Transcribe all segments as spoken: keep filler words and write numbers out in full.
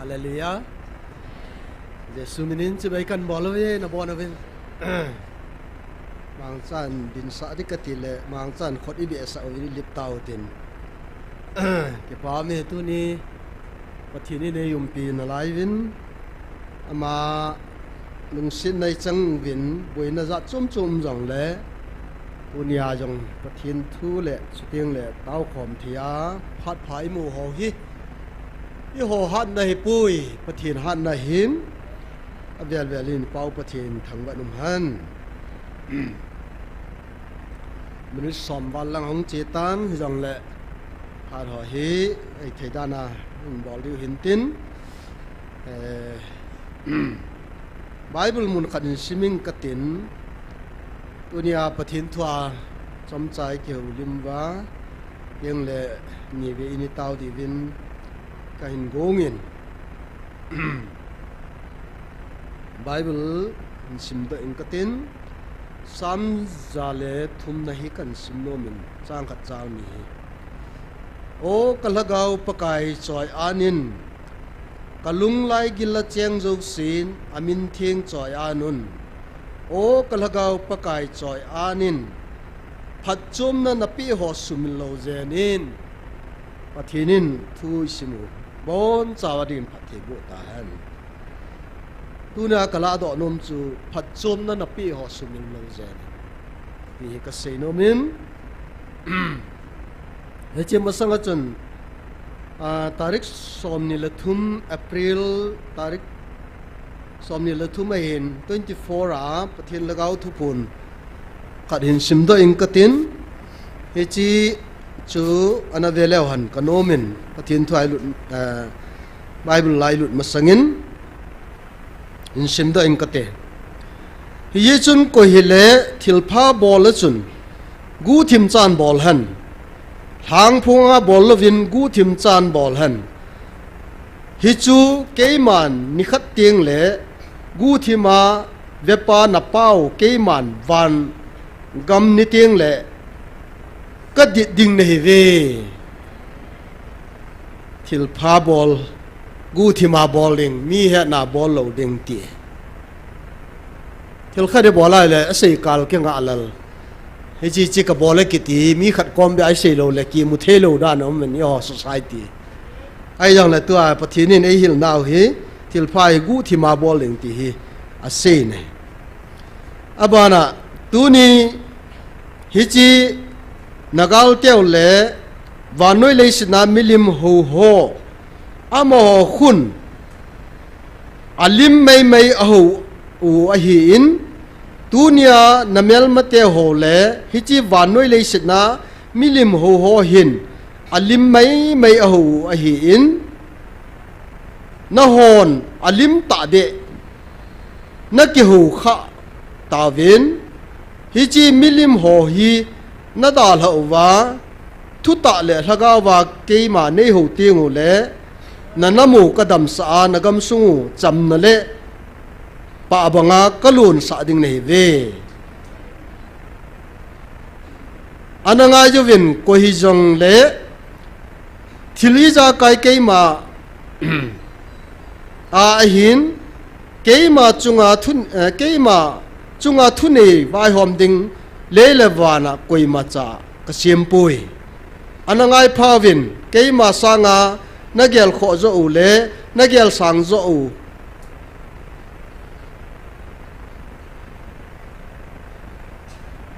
Hallelujah. Jesu minin chibai kan bol uve, nabon uvin. Mangchan dinsah ding kati le, mangchan khut i behsah uvin i lip tau tin. Kipa ume tuni, Pathen in eiumpi nalai uvin. Ama lungsetna i chang uvin, boina jat chom chom jongle, tunia jong Pathen thu le, chuteng le, tao khom thei a, phat pha i mu ho hi. I ho hatna hi pui, Pathen hatna hin, avel vel in Pau Pathen thangvah in um hen. Minute som val lang hung che tan, hijongle, phat ho hi, ei thei dan a, hung bol diu hin tin. Eh, Bible mun khat in sim ing katin, tunia Pathen thu a chomcha i kihoulim uva, teng le ni ve in i tao diuvin kahin gong in. Bible in simdoh ing katin, Psalm ja le thumna hi kan sim nom in, chang khat chang ni hi. O ka lhagao Pakai choi-an in, ka lunglai gil a cheng jousen, amin theng choi-an un. O ka lhagao Pakai choi-an in, phatchomna napeh ho sumil lou jen in. Pathen in thu i sim u, boncha a dingin phatthei boh tahen. Tunia ka lahdoh nom chu, phatchomna napeh ho sumil lou jen in, ti hi ka sei nom in. Hiche masang a chun, ah, tarik somni le thum April, tarik somni le thum ahin, twenty four a Pathen Lhagao Thuphon khat hin simdoh ing katin, hiche chu ana ve leu hen ka nom in, Pathen thu a i lut, eh, Bible a i lut masang in, hin simdoh ing kate. Hiche chun koi hile thilpha bol a chun, guhthim chan bol hen. Lhangphong a bol louvin guhthim chan bol hen. Hichu keiman nikhat teng le guhthim a vepa napao keiman van gam ni teng le ka dit ding nahi uve. Thilpha bol, guhthim a bol ding, mi hetna bol lou ding ti. Thil khat i bol a le, asei kal kingah lel. Hiche che ka bol e kiti, mi khat kom beh a i sei lou le, kimu thei lou dan a um in, eiho society. Ahijongle tua Pathen in ei hilnau hi, thilpha hi guhthim a bol ding ti hi, asei ne. Abana, tuni hiche na gal teu le, vannoi leiset a milim hou ho, amaho khun, alim meimei a hou u ahin, tunia na melmate ho le, hiche vannoi leiset a milim hou ho hin, alim meimei a hou u ahin, nahon alim tah deh, na kihou khah tauvin, hiche milim ho hi na dalhah uva, thutah le lhagao va keima nei hou teng u le, na nam u ka damsah a, na gamsung u chamna le pah banga ka lonsah ding nahi uve. Ana ngai uvin koi hijongle, thil ijakai keima a ahin, keima chunga thun, eh, keima chunga thunei vaihom ding lei le van a koima cha ka sem poi. Ana ngai pha uvin, keima sanga na gel khoh joh u le, na gel sang joh u,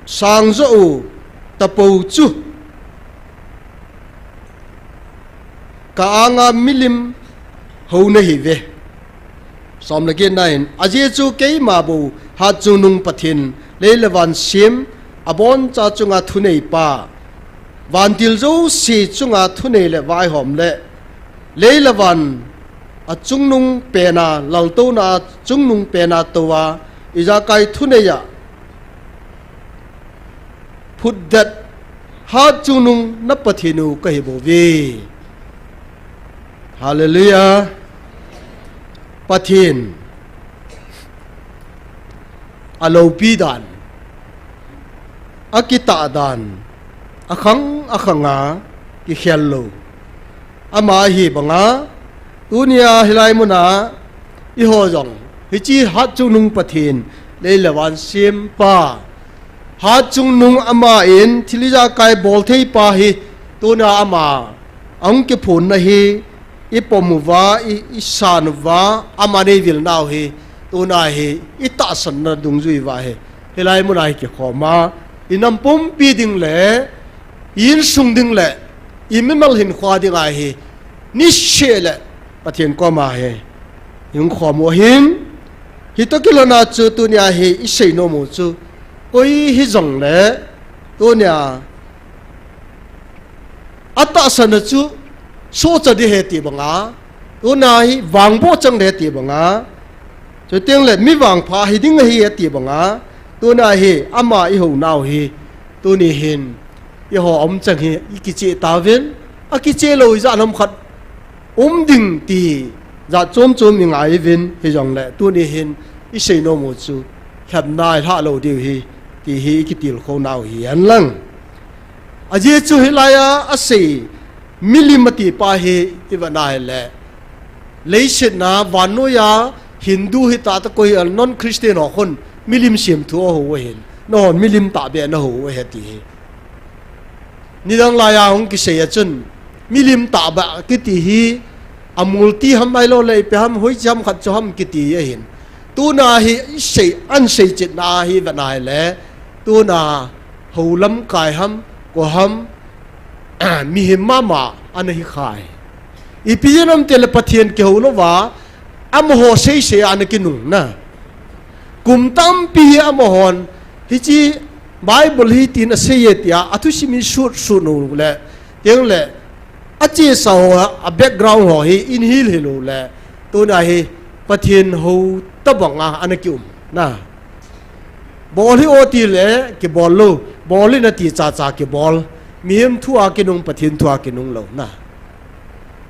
sang joh u tapou chu ka anga milim hou nahi uve. Som le get na in, ajeh chu keima bou hatchungnung Pathen, lei le van sem, aboncha chunga thunei pa, vantil jouse chunga thunei le vaihom le, lei le van a chungnung pena, laltouna a chungnung pena tou a, ijakai thunei a phutdet, hatchungnung na Pathen u ka hi bouve. Hallelujah. Pathen aloupi dan, akitah dan, akhang akhang a kikhel lou. Ama ahi banga, Tunia hilai muna, eiho jong, hiche hatchungnung Pathen, lei le van sempa. Hatchungnung aman, thil ijakai bolthei pa hi, tuna ama, ahung kiphonna hi, ipom uva, i, isan uva, aman eivil nau hi, tuna hi, itahsanna dungjui uva hi. Hilai muna hi kikhoma, inam pumpi ding le, insung ding le, imimal hinkho ding ahi, niseh le, Pathen koma hi, hung khom u ahin, hitoh kilhona chu tunia hi isei nom u chu, koi hijongle, tunia, atahsan a chu, sohcha ding ahi ti banga, tuna hi vangboh chang ding ahi ti banga, chuteng le mi vangpha hi ding ahi ati banga, tuna hi ama ihou nau hi, tuni hin, eiho umchang hi, ikicheh tauvin, akicheh lou ijat ham khat, um ding ti, jat chom chom ingai uvin, hijongle, tuni hin, isei nom u chu, lhepna ilhah lou diu ahi, ti hi ikitilkhou nau hi, ahin lang. Ajeh chu hilai a, asei, milim ati pa hi, ivet na hile. Leiset a, vannoiya, Hindu hita tah koi a, non-Christian ho khun, milim semthu ahou u ahin. Nahon milim tahbeh nahou u ahi ti hi. Nidang laiya hung kisei a chun, milim tahbeh kiti hi, amulti ham ahilou le, ipi ham, hoiche ham khat chu ham kiti ahin. Tuna hi, isei, ahin seichetna hi vetna hile, tuna hou lamkai ham, koi ham, mihem mama, ana hi khai. Ipi jeh ham itile Pathen kihou louva, amaho seisei a ana kinung na. Kum tampi hi amahon, hiche Bible hi tin aseiye tia, athusim isut sut u le, teng le, achesa ho, a background ho hi, in hil hil u le, tuna hi, Pathen hou tobang a, ana kium na. Bol hih o tile, kibol lou, bol hih in ati chacha kibol, mihem thu a kinung, Pathen thu a kinung lou na.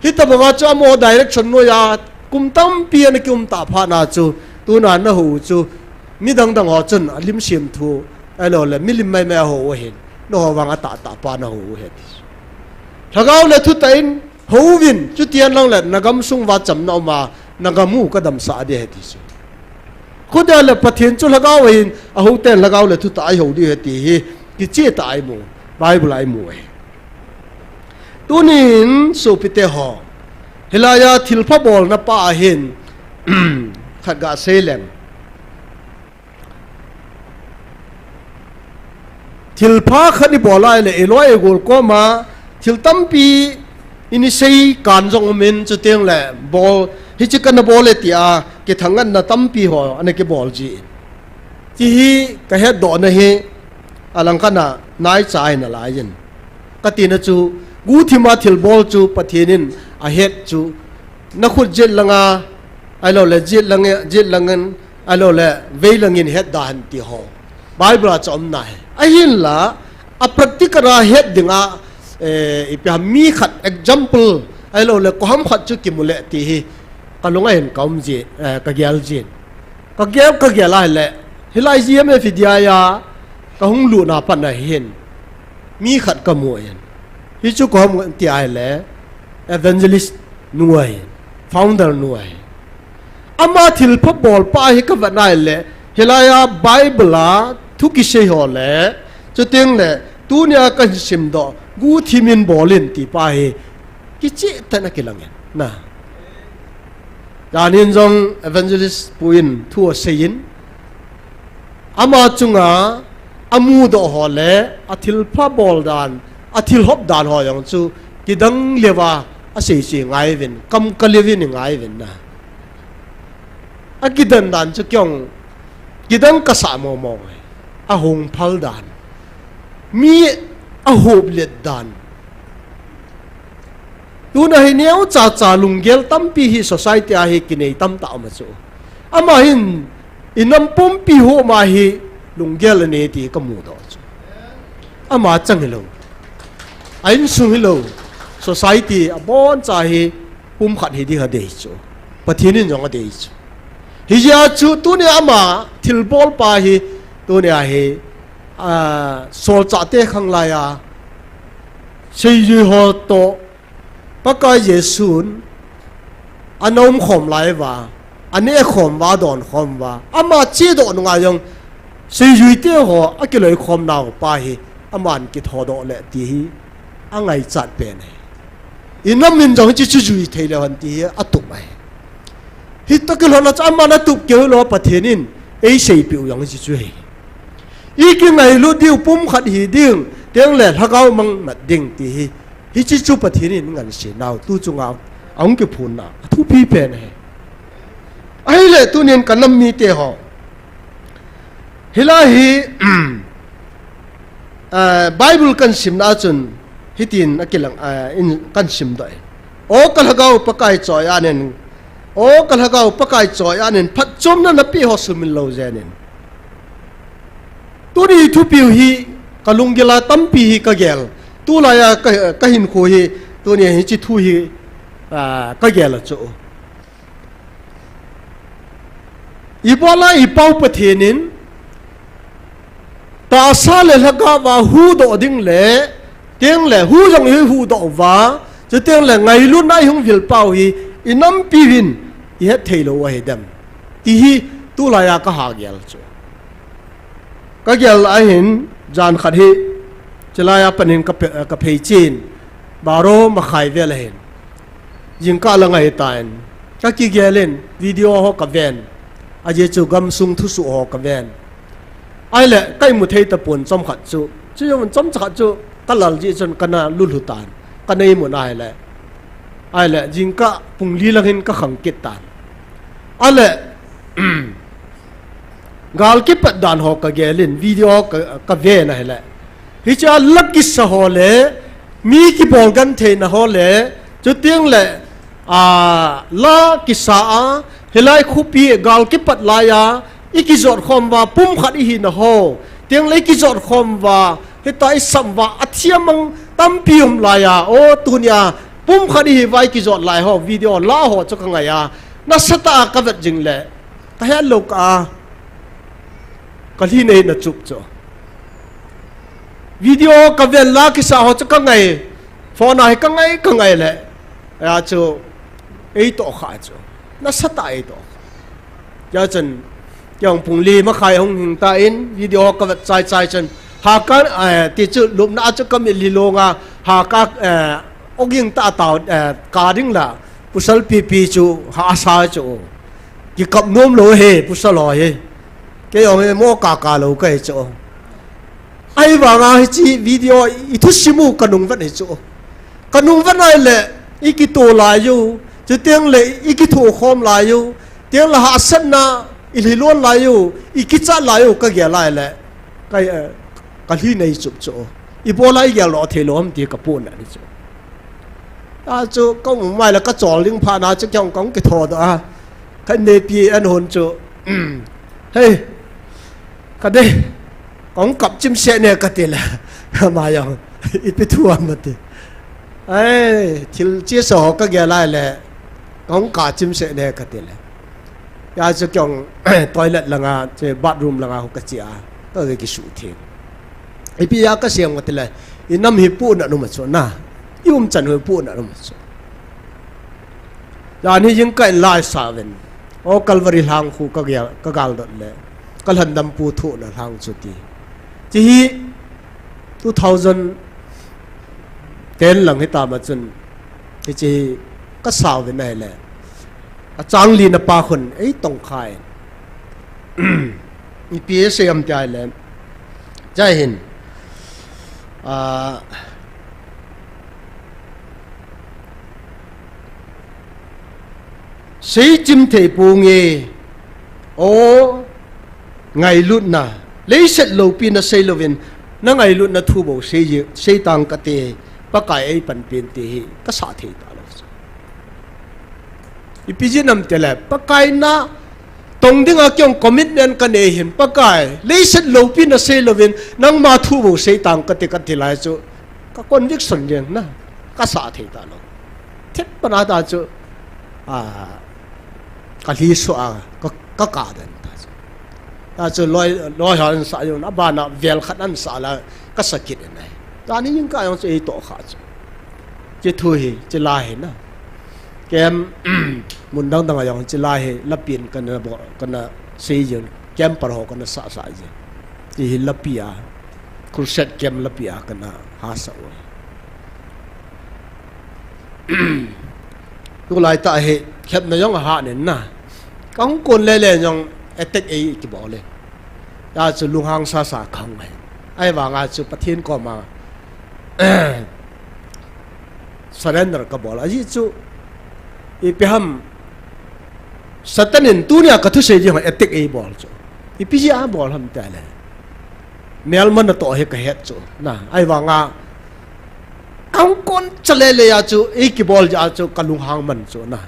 Hitobang a chu amaho direction noiya, kum tampi ana kium tah phat na chu, tuna nahou u chu, midang dang ho chun, alim semthu, ahilou le, milim maimai ahou u ahin, nahou vang atahtah pa nahou u ahi ti. Lhagao le thutah in, hou uvin, chuti ahin lang le, nagam sung uva chamna um a, nagam u kadamsah ding ahi ti chu. Khutia le Pathen chu lhagao ahin, ahou ten lhagao le thutah a ihou diu ahi ti hi, kicheh tah a imu, Bible a imu ahi. Tunin sopite ho, hilai a thilpha bolna pa ahin, khat gasei leng. Thilpha khat ibol a ahile, iloi igol koma, thil tampi ini sei kan jong umin chuteng le, bol, hiche kana bol e tia, kithangna tampi ho, ana kibol ji. Ti hi kahetdohna hi, alangkhat a naicha ahi nalai in. Katina chu, guhthima thilbol chu Pathen in ahet chu, nakhut jet langa, ahilou le jet lang, jet lang in, ahilou le vei lang in het da hen ti ho. Bible a chu aum nai. Ahinla, a practical a het dinga, eh, ipi ham mi khat example, ahilou le koi ham khat chu kimu le ti hi, kalung a hin kaum ji, eh, kagel jin. Kagel, kagel a ahile, hilai G M F hi dia a, kahung lut na pat na hin, mi khat kamu in. Hichu koi ham ti ahile, evangelist nu ahi, founder nu ahi. Ama thilpha bol pa hi kavet na ahile, hilai a Bible a thu kisei ho le, chuteng le, tunia kahin simdoh, guhthim in bol in ti pa hi, kicheh tah in akilang in. Na. Janin jong evangelist pu in thu asei in, ama chunga amudoh ho le athilpha bol dan, athil hop dan ho jong chu kidang leuva asei chu ingai uvin, kam kah leuva ingai uvin na. Akidan dan chu kei jong kidang kasah mong mong e. Ahung phal dan. Mi ahop let dan. Tuna hi neocha cha lunggel tampi hi society a hi kinei tamtah um a chu. Ama hin inam pumpi ho ma hi lunggel anei ti kamudoh chu. Ama chang hilou. A insung hilou. Society aboncha hi pumkhat hi ding adei chu. Pathen in jong adei chu. Hijeh a chu tunia ama thilbol pa hi tunia hi, a, solchahte khang laiya seijui ho toh Pakai Jesun Ana umkhom lai uva, aneh khom uva, adon khom uva, ama chedoh nunga jong, seijuite ho akiloikhom naupa hi aman kithodoh le ti hi angaichat pen ahi. Inam in jong hiche chu jui thei leu hen ti hi atup ahi. Hitoh kilhonna chu aman atup keu hilou, Pathen in eiseipeh u jong hiche chu ahi. Ikingailut diu, pumkhat hi ding, tengle lhagao mang mat ding ti hi, hiche chu Pathen in ngansena u tu chunga ahung kiphonna athupi pen ahi. Ahile tunin kanam mite ho, hilai hi, Bible kansimna chun hitin akilang, kasimdoh in, O kalhagao Pakai choi-at in, O kalhagao Pakai choi-at in, phatchomna napeh ho sumil lou jeng in. Tuni thupiu hi kalunggil a tampi hi kagel. Tulai a kahinkho hi, tuni hiche thu hi kagel a chu, ibola iPau Pathen in tahsa le lhagao a huhdoh ding le, tengle hu jong ihuhdoh uva, chutengle ngailutna ihung vilpau hi inampiuvin ihet theilou u ahidem ti hi tulai a kahagel chu. Kagel ahin, jan khat hi, chulai a panin kaphei chen, baro makhai vel ahin, jingkah la ngai tan, kakigel in video ho kaven, ajeh chu gamsung thusoh ho kaven. Ahile ka imu thei tapon chomkhat chu, chujou chomcha khat chu kalal jeh chun kana lulhu tan, kana imut ahile, ahile jingkah pung li lang hin kakhang kit tan. Ahile gal kipat dan ho kagel in, video ho kaven ahile, hichea la kisa ho le, mi kibol gentheina ho le, chutengle la kisa a, hilai khopi gal kipat lai a ikijot khom uva pumkhat ihina ho, tengle ikijot khom uva, hitia isam uva, athiam mang tampi um lai a, o tunia pumkhat ihiuva ikijot lai ho video la ho chu kangai a, nasatah a kavet jingle, kahetlou kah a kalhinei nachup chu. Video kaven, la kisa ho chu kangai, phone a hi kangai kangai le, achu eitohkhah chu, nasatah a eitohkhah. Hijeh chun keiho pung li makhai hung hing tan, video ho kavet chaichai chun, haka, tichu lupna a chu kamit lhi longa, haka, oging tah a tao, ka ding la, pasal pipi chu hahsa chu, kikap nomlou hi pasal ho hi, keiho hi mo kaka lou kahi chu. Ahivanga hiche video ithusim u kanung vet hi chu, kanung vet ahile ikito lai u, chutengle ikithokhom lai u, tengle hahsatna ilhilon lai u, ikichat lai u kagel ahile, kalhinei chup chu, ibola igeldoh theilou ham ti kapohnat hi chu. Achu kaum mai le kachol ding phatna chu keiho kahung kithodoh a, kaneipi an hon chu, hei, kadei, kahung kap chimseh ne katile, ama jong, ipi thu ham ati, thil chesa ho kagel ahile, kahung kap chimseh ne katile, achu keiho toilet langa, bathroom langa ho kache a, kakisuh theng. Ipi a kasem katile, inam hi pohnat um a chu na, iumchan hi pohnat um a chu. Jan hi jingkah in la isah uvin, o Calvary lhang khu kagaldot le, kalhandampu thohna lhang chu ti, hiche hi two thousand ten lang hitam a chun, hiche hi kasah uvin ahile, achang lina pa khun eitongkhan, ipi asei ham ti ahile, jai hin, seichim thei ponge, o ngailutna, leiset loupina seilouvin, nangailutna thu bou sei, seitang kate, Pakai eipanpen ti hi kasah thei talou chu. Ipi jeh ham tile, Pakai na tong dinga keiho commitment kanei hin, Pakai, leiset loupina seilouvin nangma thu bou seitang kate kati lai chu, ka conviction jeng na, kasah thei talou. Thet pana ta chu, kalhi suh a, kakap den ta chu. Achu loi, loi ho ansah jong, abana vel khat ansah la, kasah kit in ahi. Tuni jingkah jong chu eitohkhah chu, hiche thu hi, hiche la hi na, kem, Mun dang dang a jong hiche lai hi lapi in kana bol, kana sei jing, camper ho kana sah sah jing. Hiche hi lapi a, crusade camp lapi a kana hahsa u. Tulai tah hi khepna jong ahah nen na. Kahung kon lele jong attack ei kibol e. Hijeh chun lunghang sasa kahung e. Ahivanga chu Pathen koma surrender kabol. Ajeh chu ipi ham, Satan in tunia kathusei jeh a attack eibol chu. Ipi jeh a bol ham tile, melma natoh hi kahet chu. Na, ahivanga ahung kon chalele a chu, eikibol jeh a chu kalunghang man chu na.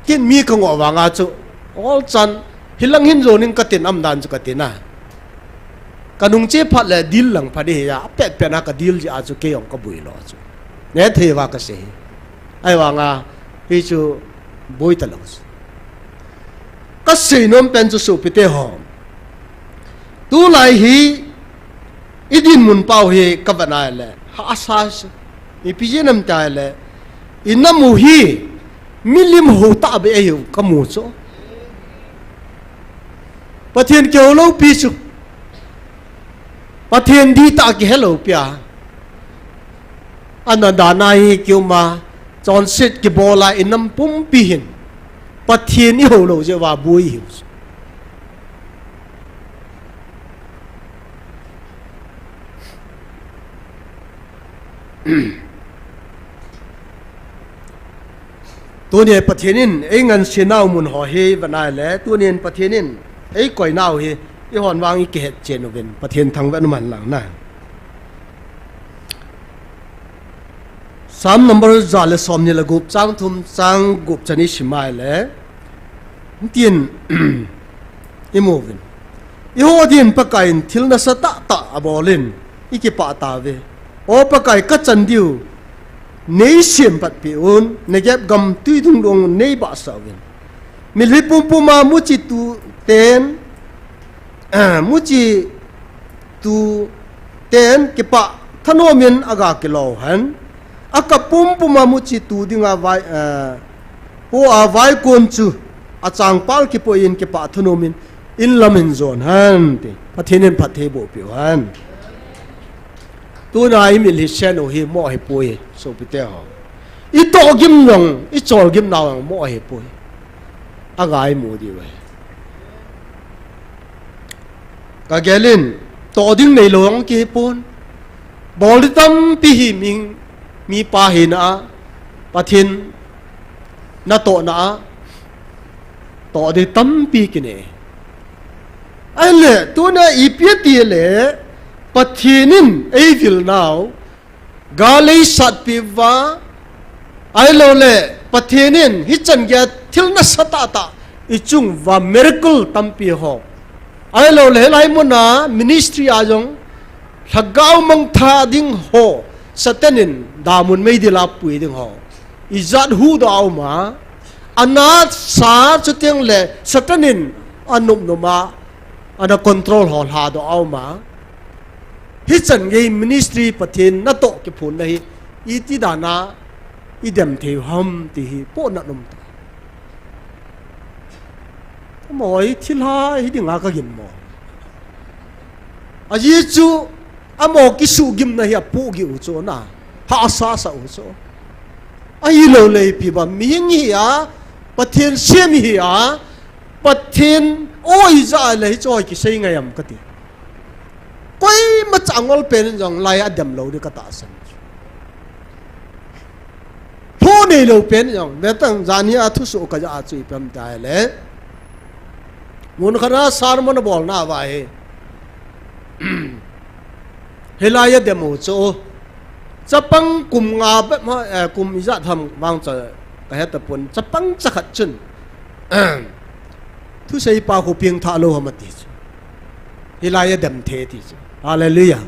Ken mi kangoh vanga chu, olchan, hilang hin jonin katin, aumdan chu katin a. Kanung che phat le deal lang phat ding hi a, apet pet na kadeal jeh a chu kei jong kaboi lou chu. Nethei uva kasei. Ahivanga hichu boi talou chu. Kasei nom pen chu sopite ho, tulai hi idinmun pau hi kavet a le hahsa chu. Ipi jeh ham tile, inam u hi milim hou tahbeh ahiu kamu chu. Pathen kihou loupi chu, Pathen dihtah kihe loupi a, ana dan a hi kiuma, chonset kibol a inam pumpi hin Pathen ihou lou jeh uva boi ihiu chu. Tunia Pathen in eingansei nau mun ho hi vet a le, tunin Pathen in eikoi nau hi eihon vang ikihetchen uvin Pathen thangvah in umhen lang na. Psalm number ja le somni le gup, chang thum, chang gup chan isim a le, hitin imu uvin. Eiho din Pakai in thil nasatah tah abol in ikipah tauve. O Pakai, kachan diu neisemphat peh un, Negeb gam tui dungdung neibahsah uvin. Mitlhi pumpum a muchi tu ten, muchi tu ten kipah thanom in aga kilou hen. Akap pumpum a muchi tu dinga vai, eh, po a vaikon chu achangpal kipoi in kipah thanom in inlam in jon hen ti. Pathen in phatthei boh peh u hen. Tuna imitlhi sen u hi mo ahipoi, sopite ho. Itoh gim jong, icholgim nau jong mo ahipoi. Aga imu diu ahi. Kagel in, toh ding neilou jong kihipon. Bol ding tampi hi mi, mipa hina a, Pathen natohna a, toh ding tampi kinei. Ahile, tuna ipi ati le, Pathen in eivil nau, gal eisatpi uva, ahilouleh, Pathen in hichan geiya thil nasatah tah ichung uva miracle tampi ho. Ahilouleh, hilai muna ministry a jong, lhagao mangthah ding ho, Satan in damun meidil a pui ding ho. Ijat huhdoh a um a, anasa chuteng le Satan in anopnop a, ana control ho lhadoh a um a. Hichan gei ministry Pathen natoh kiphonna hi, iti dan a idem thei u ham ti hi pohna um ta. Amaho hi thilha hiding a kagin mo. Ajeh chu amaho kisuhgimna hi apohgih u chu na, hahsa sah u chu. Ahilouleh ipi ham, mihing hi a, Pathen sem hi a, Pathen o ija le hiche hi kisei ngai am kati. Koimacha angol pen in jong lai a dem lou ding katahsan. Thu neilou pen in jong, vetan jani a thusoh kaja a chu ipi ham tile, mun khat a sermon abolna uva hi, hilai a dem u chu, chapang kum nga bep ma, eh, kum ijat ham vang chu kahe tapon, chapang chakhat chun, thuseipa khu pengthah lou ham ati chu. Hilai a dem thei ati chu. Hallelujah.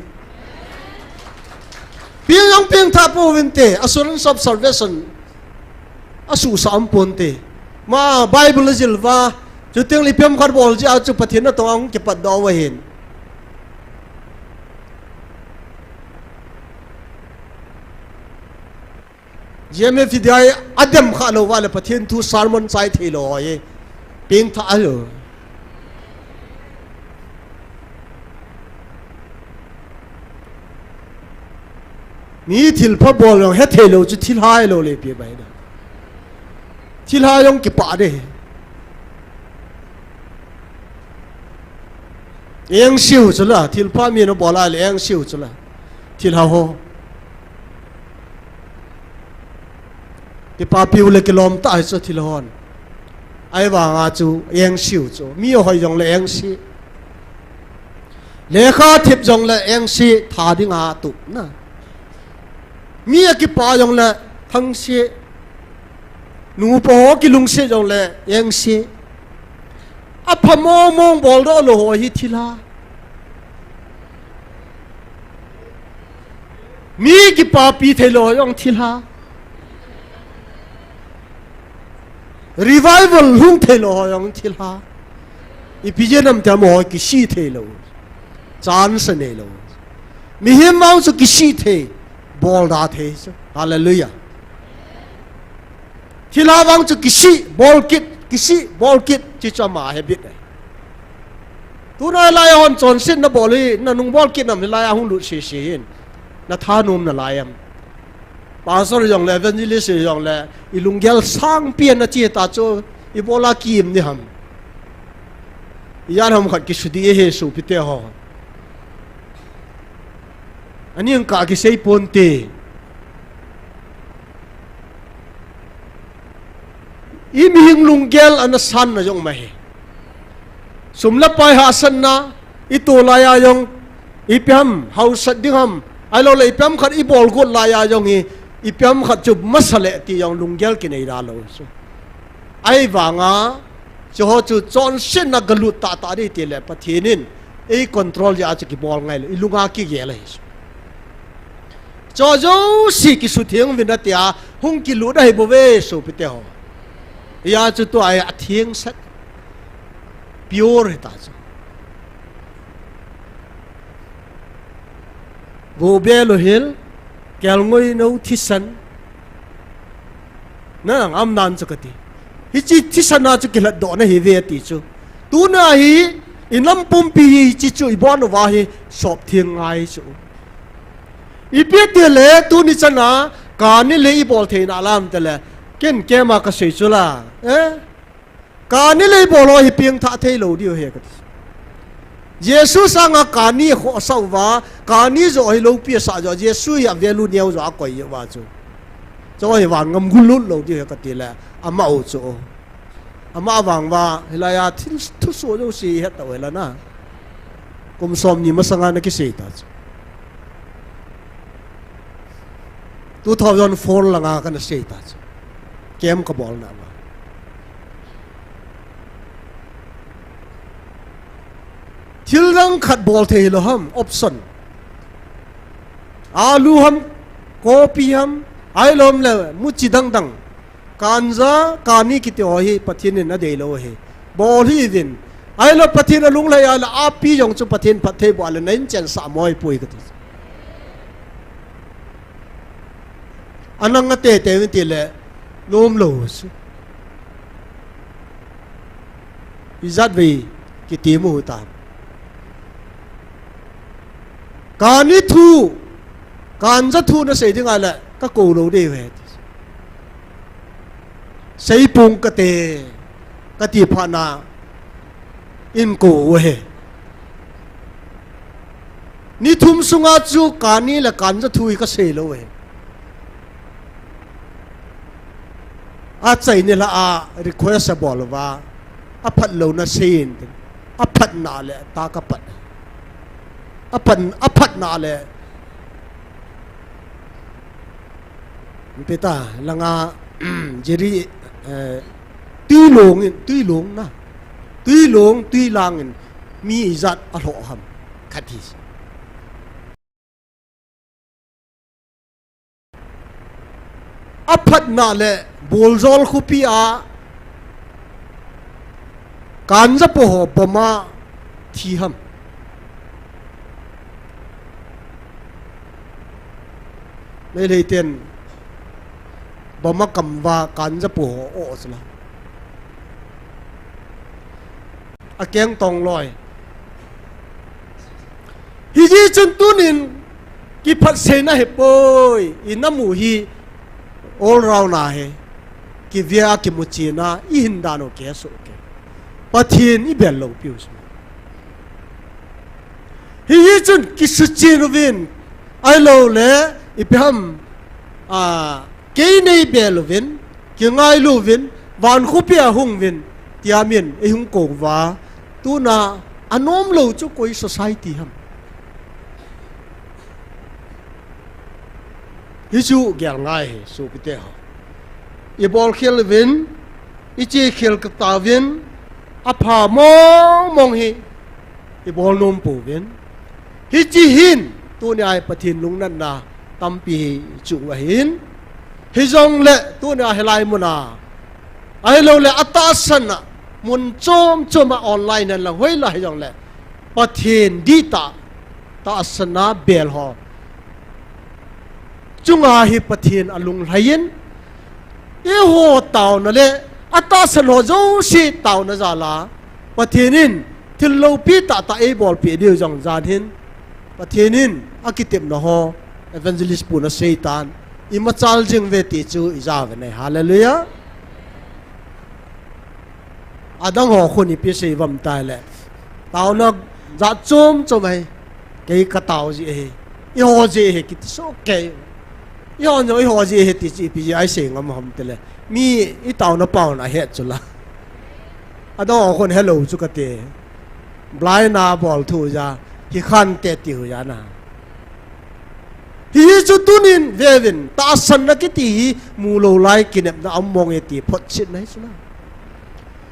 Peng jong pengthah pouvinte, assurance of salvation asuhsah um ponte. Ma Bible ajil uva, chuteng le ipi ham khat bol jeh a chu Pathen natong a hung kipatdoh u ahin. G M F D I a dem kha lou va le Pathen thu sermon chai thei lou hoi. Peng tha a lou. Mi thil pha bol jong he thei lou chu thil hai lou le pi bai na. Thil hai jong kipa de. Eng siu chu la, thil pha mi na bol a le eng siu chu la. Thil ha ho. Kipapiu le kilom ta hi chu thil hon. Ai vanga chu eng siu chu. Mi hoi jong le eng si. Lekha thip jong le eng si tha dinga tup na. Mi a kipa jong le thang si. Nu pa ho kilung si jong le eng si. A pha mong mong bol do lo ho hi thil ha. Mi kipapi thei lou jong thil ha. Revival hung thei lou jong thil ha. Ipi jeh ham tia mo kisi thei lou. Chance nei lou. Mihem vang chu kisi thei. Bol da thei chu. Hallelujah. Thil ha vang chu kisi, bol kit, kisi, bol kit, chi chu ama habit ahi. Tuna lai hon chonset na bol hi, na nung bol kit nam hi lai a hung lut sese hin. Na thanom na lai am. Pastor jong le, evangelist jong le, i lunggel sang pian na chi ta chu, i bol a kim ni ham. I jan ham khat kisudi e he sopite ho. Ani ang ka kisei ponte. I mihing lunggel ana san na jong ma he. Sum le pai hahsatna, i to lai a jong, ipi ham, hausat ding ham, ahilou le ipi ham khat i bol got lai a jong hi, ipi ham khat chu masa le ti jong lunggel kinei da lou. So, ai vanga, chu ho chu chonset na galut ta ta di ti le Pathen in, ei control ja chu kibol ngai lou, i lunga kigel ahi. Chu jouse kisutheng vin atia, hung kilut ahi bou ve sopite ho. Hia chu tua hi atheng sat. Pure hi ta chu. Go be lo hel, kelngoi no thisan. Na ang am nan chu kati. Hichi thisan a chu kilat do na hi ve ti chu. Tuna hi, i nam pumpi hi hichi chu i bon uva hi sop theng ngai chu. Ipi ti le tuni chana, kani le i bol thei na lam te le, ken kema ka sei chu la. Eh? Kani le i bol ho hi piang tha thei lou diu he ka ti. Jesu sanga kani kho sa uva, kani jo hi lou pi sa jo, Jesu hi a value neo jo a koi uva chu. Chu hi van ngam gulut lou diu he ka ti le, ama u chu. Ama vang va, hilai a thil thuso jouse het tau hela na. Kum som ni masanga na kisei ta chu. Two thousand four langa kana sei ta chu. Kem ka bol na ma. Thil dang khat bol thei lo ham, option. Alu ham, kopi ham, ailom le muchi dang dang. Kanja, kani kiti ho hi Pathen in adei lou hi. Bol hi vin. Ahilou Pathen alunglhai a le api jong chu Pathen phatthei boh a le na inchen sa moi poi kati. Anang ate te vin ti le lom lou su. Ijat vei kiti mu ta. Kani thu, kanja thu na sei ding a le ka ko lou dei ve. Seipung kate, kati phat na in ko u he. Ni thum sunga chu kani le kanja thu hi ka sei lou he. Achaina la a request abol uva, aphat louna sei in, aphat na le ta ka pat. Aphat, aphat na le Peta langa jiri, eh, tuilong in, tuilong na. Tuilong, tuilang in mi ijat alhoh ham khat hi. Aphat na le Boljol khopi a kanja po ho bomb a thi ham. Meitei ten Bama kamva kanja pu ho o sila. Akeng tong loi. Hijeh chun tunin kiphatseina hipoi, inamu hi all round a hi. Kivia kimuchina, ihin dan u kihesoh kei. Pathen ibel lou piu sila. Hijeh chun kisuchen uvin, ahilouleh, ipi ham, a, kei neibel uvin, kingailu uvin, van khopi a hung uvin, tia min eihung kou uva, tuna anom lou chu koi society ham. Hichu gel ngai hi, sopite ho. Ibol khel uvin, iche khel kit tauvin, apha mong mong hi, ibol nom pouvin. Hiche hin, tunia hi Pathen lungnatna tampi hi chu ahin. Hijongle, tunia hilai muna, ahilouleh atahsan a, mun chom chom a online hen lang hoilai hijongle, Pathen dihtah, tahsan a bel ho chunga hi Pathen alunglhai in, eiho taona le atahsan ho jouse taona jal a, Pathen in thil loupi tahtah eibolpeh diu jong jan hin, Pathen in akitepna ho, evangelist pun aseitan, imachal jing uve ti chu ija uve nei, hallelujah. Adang ho khun ipi sei uvam tile, taona jat chom chom ahi, kei katao jeh ahi, eiho jeh ahi kiti soh kei. Eiho jong eiho jeh ahi ti chu ipi jeh a isei ngam ham tile, mi itaona paona ahet chu la. Adang ho khun helou chu kati. Blind a bol thu ja, hi khante tiu ja na. Hichu tunin veuvin, tahsanna kiti hi mulou lai kinepna aum mong e ti photchetna hi chu la.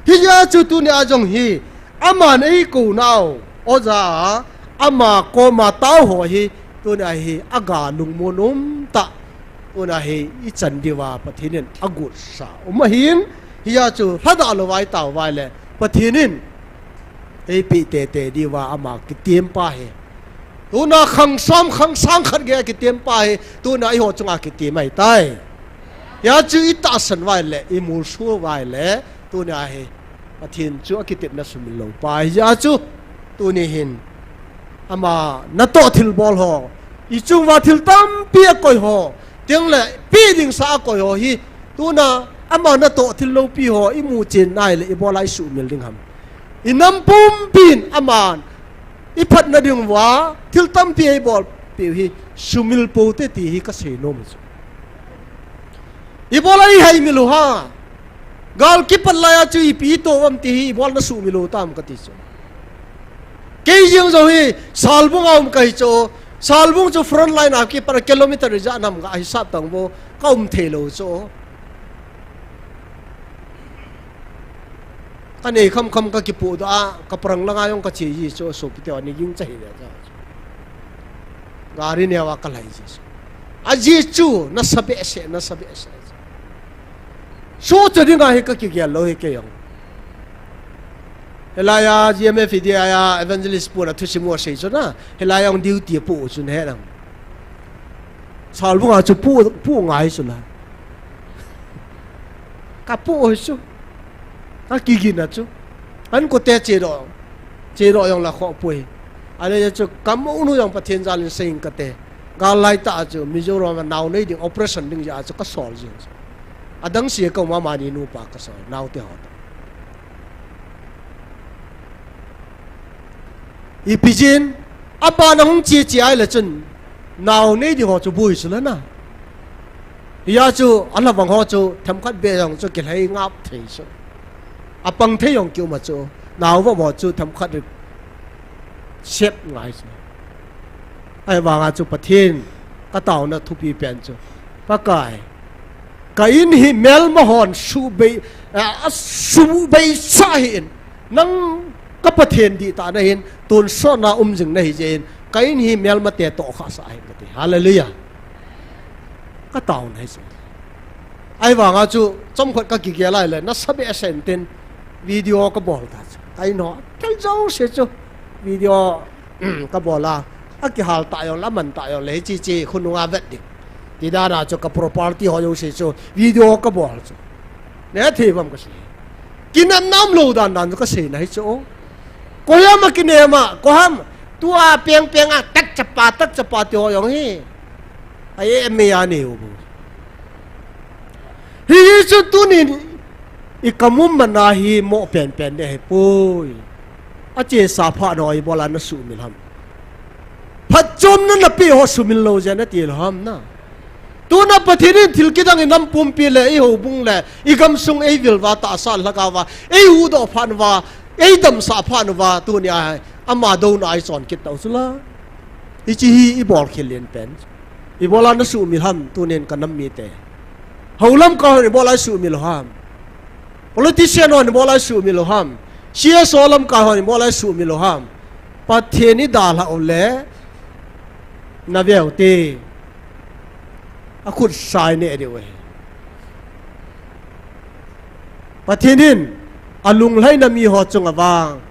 Hijeh chun tunia jong hi, aman eikou nau, oja, ama koma tao ho hi, tunia hi, aga lungmon um tah, tunia hi, ichan diuva, Pathen in agutsah um ahin, hijeh chun, lhadah louva itao uva le, Pathen in, eipeh tete diuva, ama kitem pa hi. Tuna khang som, khang sang khat gei a kitem pa hi, tuna eiho chunga kitem ahitai. Hijeh chun itahsan uva le, imulsu uva le, tunia hi, Pathen chu akitepna sumil lou pa hi. Hijeh chun, tuni hin, ama natoh thilbol ho, ichung uva thil tampi akoi ho, tengle, pe ding sa akoi ho hi, tuna, ama natoh thil loupi ho, imu chen nai le, ibola isumil ding ham. Inam pumpin, aman, iphatna ding uva, thil tampi eibolpeh u hi, sumil pou te ti hi kasei nom chu. Ibola ihaimil u ham. Gal kipat laiya chu ipi ito uvam ti hi, ibolna sumil u tam kati chu. Kei jeng jong hi, Salbung a um kahi chu, Salbung chu front line a kipat kilometer ijat nam ga hisap tang vo, kaum thei lou chu. Kanei kham kham kakipoh doh a, kaparang langa jong kache ji chu, sopite ho ani ging cha hi le cha. Gari neo a kalhai ji chu. Ajeh chu, nasa behseh, nasa behseh. Sohcha dinga hi kakigel lou hi kei jong. Hilaiya, G M F hi dia ya, evangelist pun a thusim u asei chu na. Hilaiya jong duty apoh chu nahe nang. Salbung a chu pu, pu ngai chu la. Kapoh hi chu. Kakigin a chu. An kote chedoh. Chedoh jong la khoh poi. Ahile chu kamonu jong Pathen jalin seing kate. Gal laitah a chu Mizoram a nao nei ding operation ding jeh a chu kasol jing chu. Adang sia kaum a mani nupa kasol. Naote ho. Ipi jeh in, abana hung che che ahile chun, nao nei ding ho chu boi chu la na. Hijeh chun, alhavang ho chu, themkhat beh jong chu kilhai ngap thei chu. Apang thei jong kium a chu, nao vop ho chu themkhat sep ngai chu. Ahivanga chu Pathen, kataona thupi pen chu. Pakai, ka in hi melma hon subei, a, asubeisah hih in. Nang ka Pathen dihtah nahin, tonsot na um jing nahi jeh in, ka in hi melmate tohkhah sah hih in kati. Hallelujah. Kataona hi chu. Ahivanga chu, chomkhat kakigel ahile, nasa behseh in tin, video kabol ta chu. Ka in ho, thil jouse chu, video, kabol a, akihal tah jongle, aman tah jongle, hiche che, khonunga vet ding. Ti dan a chu ka property ho jouse chu video ka bol chu. Neh thei uvam kasei. Kinepna umlou dan dan chu kasei na hi chu. Koiham a kinem a, koiham. Tua peng peng a, tak chapa, tak chapa ti ho jong hi. Ai, em, me a neo bu. Hichu tunin i kam um man a hi mo pen pen ding ahipoi. Achesa phat ho ibola na sumil ham. Phatchomna na pe ho sumil lou jeh a na ti lou ham na. Tuna Pathen in thil kidang i nam pumpi le, i houbung le, i gamsung, ei vil uva, tahsa lhagao va, ei huhdoh phat uva, ei damsah phat uva, tuni a ama douna a i chon kit tau chu la. Hiche hi i bol khel len pen. Ibola na sumil ham, tunin ka nam mite. Hou lamkai hon ibola i sumil u ham. Politician hon ibola i sumil u ham. C S O lamkai hon ibola i sumil u ham. Pathen i dalha u le na veu te. A khut sai ne diu e. Pathen in a lunglhaina mi ho chunga vang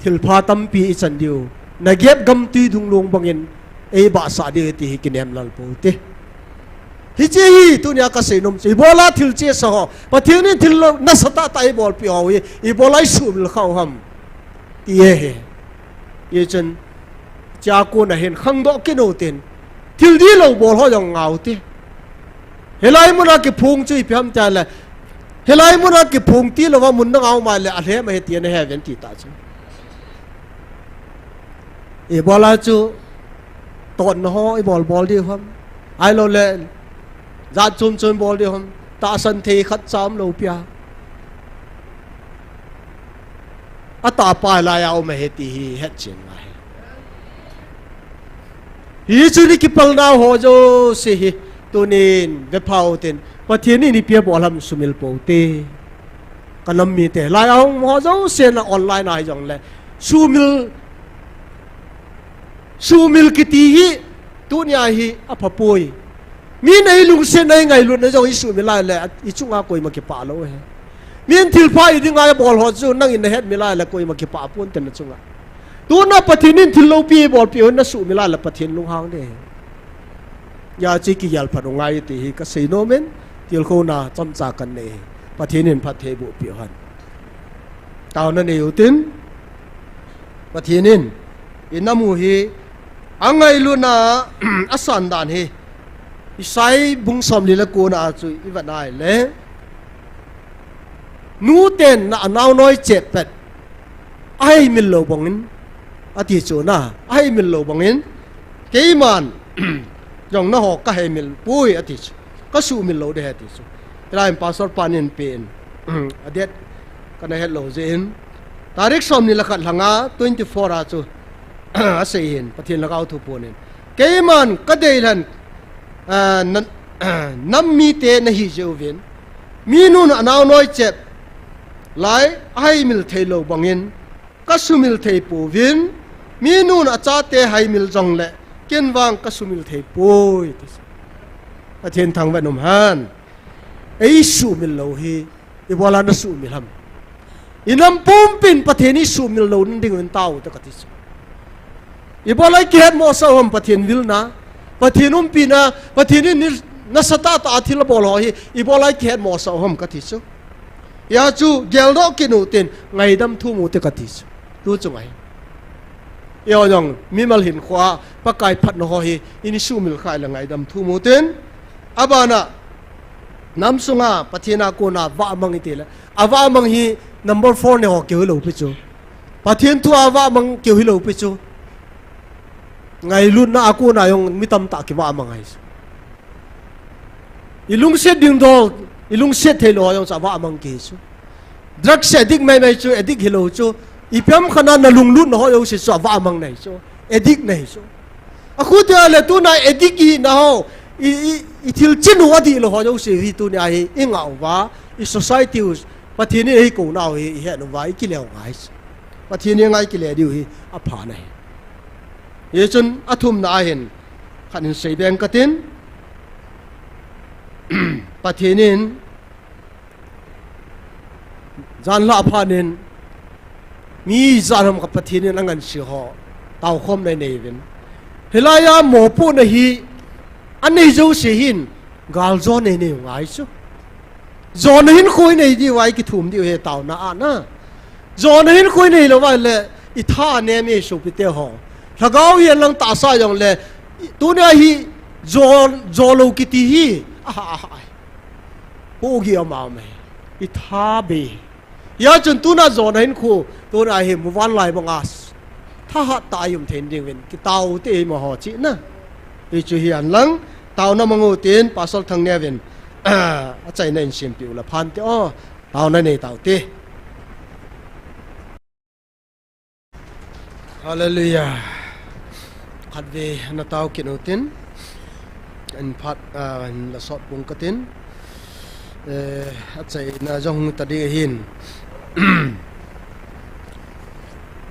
thilpha tampi i chan diu. Na gep gam tui dung lung bangin ei bahsah diu ti hi kinem lal pou te. Hiche hi tunia ka seinom chu. Ibola thil chesa ho. Pathen in thil lo nasatah tah i bolpi ho hi. Ibola i sumil kha u ham. Ti e he. Hichun, chua kona hin khangdoh kit u tin. Thil dihlou bol ho jong ngau te. Hilai muna kiphong chu ipi ham tia le. Hilai muna kiphong tilou va mun na ngau mai le alhem ahi ti na he ven ti ta chu. Ibola chu totna ho i bol bol diu ham. Ahilou le jat chom chom bol diu ham. Tahsan thei khat cha umlou pia. Atahpa lai a um ahi ti hi hetchen ngai. Hichu ni kipalna ho jouse hi tunin vepha u tin Pathen in ipi abol ham sumil pou te. Ka nam mite lai a um ho jouse na online a hi jong le sumil Sumil kiti hi, tunia hi apha poi. Mi nei lungsetna i ngailutna jong i sumil lai le, i chunga koima kipah lou he. Min thilpha i dinga i bol ho chu nangin na hetmil lai le koima kipah pon te na chunga. Tuna Pathen in thil loupi i bolpi ho na sumil lai le Pathen lunghang de. Hiche kigel phat u ngai ti hi ka seinom in, tilkhouna chomcha kan nei. Pathen in phatthei boh peh hen. Taona nei u tin, Pathen in, i nam u hi, angailutna, asan dan hi, Isai bung somli le kona chu i vet nai le, nu ten na anao noi chep pet, aheimil lou bangin, ati chu na, aheimil lou bangin, keiman, jong na ho ka heimil poi, ati chu, ka sumil lou de he, ati chu. Hilai in pastor pan in pen, a date, kana het lou jeh in. Tarik somni le khat lhanga twenty four a chu, asei hin, Pathen lhagao thu pon in. Keiman ka dei lhan, ah, na, nam mite na hi jeh uvin. Mi nun anao noi chep lai, aheimil thei lou bangin, ka sumil thei pouvin. Mi nun achate heimil jong le, ken vang ka sumil thei poi. Pathen thangvah in um hen. Ei sumil lou hi, ibola na sumil ham. I nam pumpin Pathen i sumil lou na ding un tao te kati chu. Ibola i kihet mosah u ham Pathen vilna, Pathen umpina, Pathen in ni nasatah tah a thil abol ho hi, ibola i kihet mosah u ham kati chu. Hia chu geldoh kit u tin, ngaidam thum u te kati chu. Tu chu ngai. Eiho jong, mimal hinkhoa, Pakai phatna ho hi, i ni sumil khai le ngaidam thum u tin. Abana, nam sunga, Pathen a kona, vahmang i ti le. Avahmang hi, number four ne ho keu hilou pi chu. Pathen thu a vahmang keu hilou pi chu. Ngailutna a kona jong, mi tamtah kivahmang ahi chu. I lungset ding dol, i lungset thei lou ho jong chu avahmang kei chu. Drugs addict mai mai chu, addict hilou chu. Ipi ham khat na na lunglutna ho jouse chu avahmang nahi chu. Addict nahi chu. Akhu tia le tuna addict i na ho, i, i, i thil chin u adih lou ho jouse hi tunia hi, i ngah uva, i society u, Pathen in ei kouna u hi, i het uva, i kile u ngai chu. Pathen in ngai kile diu hi, apha nahi. Hichun athumna ahin, khat in sei beng katin, Pathen in, janhi aphat in, mi ijat ham khat Pathen in angansei ho, taokhomna nei uvin. Hilaiya mopohna hi anei jouse hin galjona nei nei u ngai chu. Jona hinkho nei diu a ikithum diu ahi taona a na. Jona hinkho nei lou va le itha anem e sopite ho. Lhagao hihen lang tahsa jongle tunia hi jo, jo lou kiti hi. Aha, aha. Hugi ama me. Itha be. Hia chun tuna jona hinkho, tuna hi muvanlai banga thahat tah a i um thei ding uvin, kitao te i maho chihna. Hichu hi anlang, taona mang u tin, Pastor Thangneo vin, achaina in simpi u la phan te o, taona nei tao te. Hallelujah. Khatvei na tao kit u tin. In phat, ah, in la sot pung ka tin. Eh, achaina jong ta ding ahin.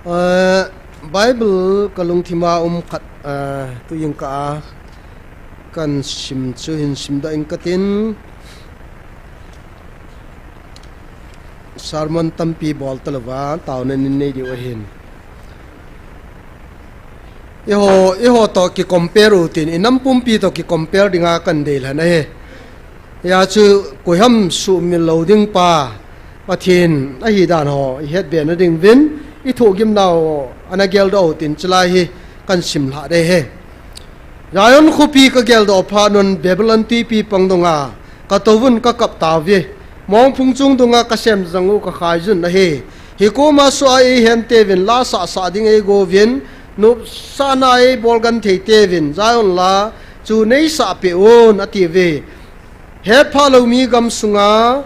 Eh, Bible ka lungthima um khat, ah, tu jing ka a kan sim chu hin sim doh ing ka tin. Sermon tampi bol talouva, taona nei nei diu ahin. Eiho, eiho toh ki compare u tin, i nam pumpi toh ki compare dinga kan deilhen ahi. Hia chu koiham sumil lou ding pa, Pathen ahi dan ho, i het be na ding uvin, i thohgim nau, ana geldoh u tin, chulai hi kan sim lha ding ahi. Zion khopi ka geldoh phat un Babylon twipi pang dunga ka tou vin ka kap tauve. Mongphung chung dunga ka sem jang u ka khai jun ahi. Hikoma sua ei hen te vin la sah sah ding ei go vin, nopsahna ei bol gan thei te vin Zion la chu nei sah peh un ati uve. Hetphah lou mi gam sunga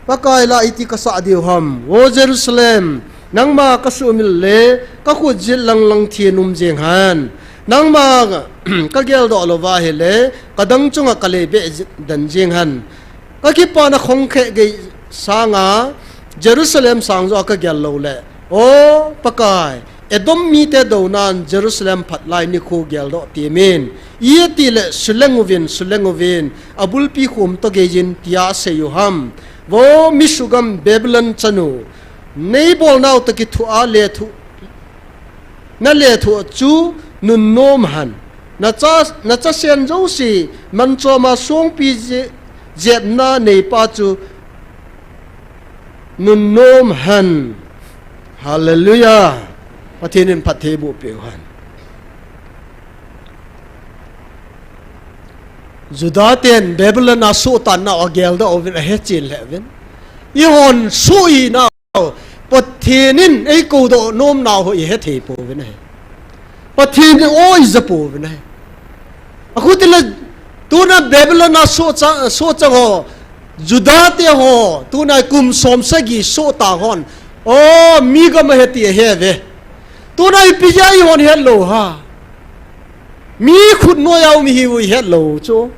Pakai la iti ka sah diu ham. O Jerusalem, nangma ka sumil le, ka khut jit lang lang thi nom jing hen. Nangma ka geldoh louva ahile, ka dang chunga ka lei beh jit den jing hen. Ka kipana khong khe gei sanga, Jerusalem sang jo ka gel lou le. O Pakai, Edom mite dounan Jerusalem phatlai nikho geldoh temin. Iti le suleng uvin, suleng uvin, abulpi khum toh gei jin tia sei u ham. Vo mi sugam Babylon chanu. Nei bolnau toh kithoa lethuh. Na lethuh chu nunnom hen. Na cha, na chasen jouse manchoma songpi je, jepna neipa chu nunnom hen. Hallelujah. Pathen in phattheiboh peh u hen. Juda ten Babylon a sohtanna a geldoh uvin ahe chen lheh uvin. Eihon soh hinau Pathen in ei koudoh nomnau ho i hethei pouvin ahi. Pathen in o i ja pouvin ahi. Achuti le tuna Babylon a sohchang, sohchang ho, Juda te ho, tuna kum som sagi sohta hon. O, mi gam ahi ti ahe uve. Tuna ipi jeh a eihon het lou ham. Mi khut noiya um ihiu i het lou chu.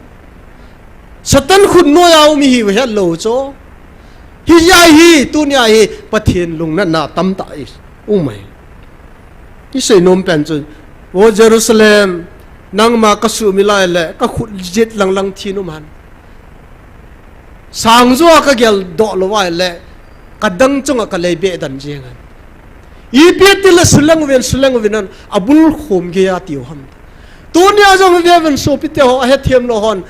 Satan khut noiya um ihiu i het lou chu. Hijeh a hi, tunia hi, Pathen lungnatna tamtah i um ahi. I seinom pen chu, O Jerusalem, nangma ka sumil lai le, ka khut jit lang lang thi nom hen. Sang joa ka geldoh lou vai le, ka dang chunga ka lei beh den jing hen. Ipi ti le suleng uvin, suleng uvin hen, abul khum geiya tiu ham. Tunia jong ve uvin sopite ho, ahethem lou hon,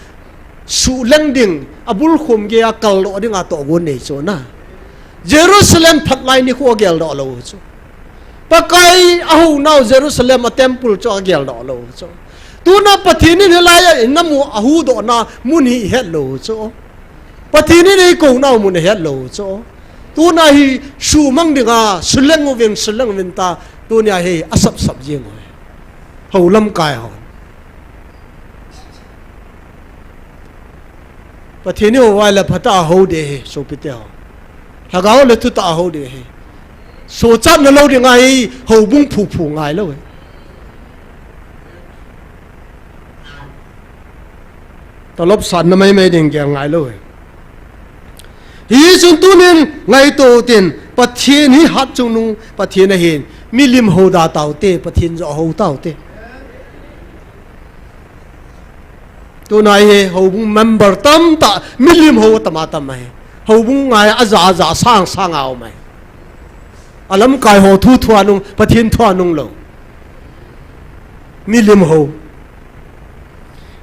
suleng ding, abul khum geiya kaldoh dinga tohgon nei chu na. Jerusalem phatlai nikho geldoh lou chu. Pakai ahou nau Jerusalem a temple chu ageldoh lou chu. Tuna Pathen in hilai a i na mu ahuhdohna mun hi i het lou chu. Pathen in ei kou nau mun i het lou chu. Tuna hi sumang dinga, suleng uvin, suleng uvin ta, tunia hi asap sap jing u ahi. Hou lamkai ho. Pathen in hou vai le phatah a hou ding ahi, sopite ho. Lhagao le thutah a hou ding ahi. Sochatna lou ding ahi, houbung phu phu ngai lou ahi. Talop sanna mai mai ding gel ngai lou ahi. Hichun tunin ngaito tin, Pathen hi hatchungnung Pathen ahin, milim hou da taute, Pathen joh hou taute. Tuna hi houbung member tamtah, milim hou atam atam ahi. Houbung ngai aja aja sang sang a um ahi. Alamkai ho thu thua nung, Pathen thua nung lou. Milim ho.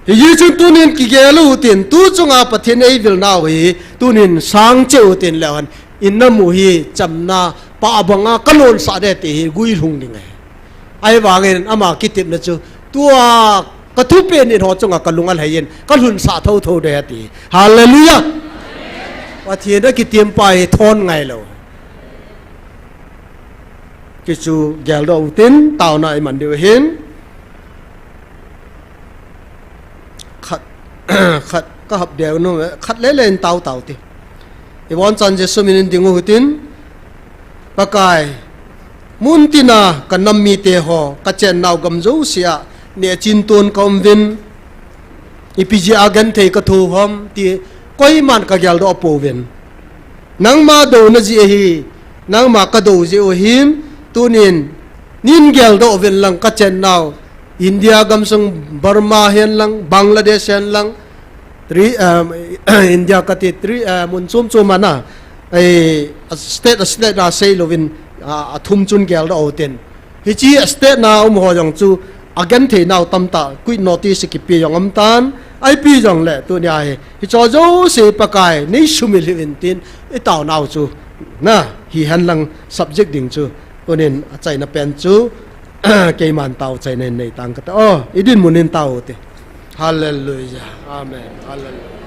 Hijeh chun tunin kigel utin, tu chunga Pathen eivil nau hi, tunin sang cheh utin leu hen, in namu hi chamna pah banga kalonsah ding ti hi guilhung ding ahi. Ahivangin ama kitepna chu, tua ka thupen in ho chunga kalung alhai in, kalhunsah thotho ding ahi ti. Hallelujah. Pathen a kitem pa hi thon ngai lou. Hichu geldoh utin, taona iman diu ahin. Khat, khat ka hap deu nu, khat lele in tao tao ti. Ibon chan Jesu min in ding utin, Pakai, mun tina ka nam mite ho, ka chennau gam jousea, neh chin tun ka um uvin, ipi jeh a genthei ka thoh ham ti, koiman ka geldoh pouvin. Nangma douna jeh ahi, nangma ka dou jeh u ahin, tunin, nin geldoh uvin lang ka chennau, India gamsung Burma hen lang, Bangladesh hen lang, tri, um, India kati tri, uh, mun chom chom ana, ei, a state, a state na sei louvin, a, a thum chun geldoh utin. Hiche a state na um ho jong chu, a genthei nau tamtah, quit notice kipe jong um tan, ipi jongle, tunia hi, hicho jouse Pakai, nei sumil hih uvin tin, i taonau chu, na, hihen lang subject ding chu, tunin achaina pen chu, keiman tao chaina in nei tang kate. Oh, i dinmun in tao ute. Hallelujah. Amen. Hallelujah.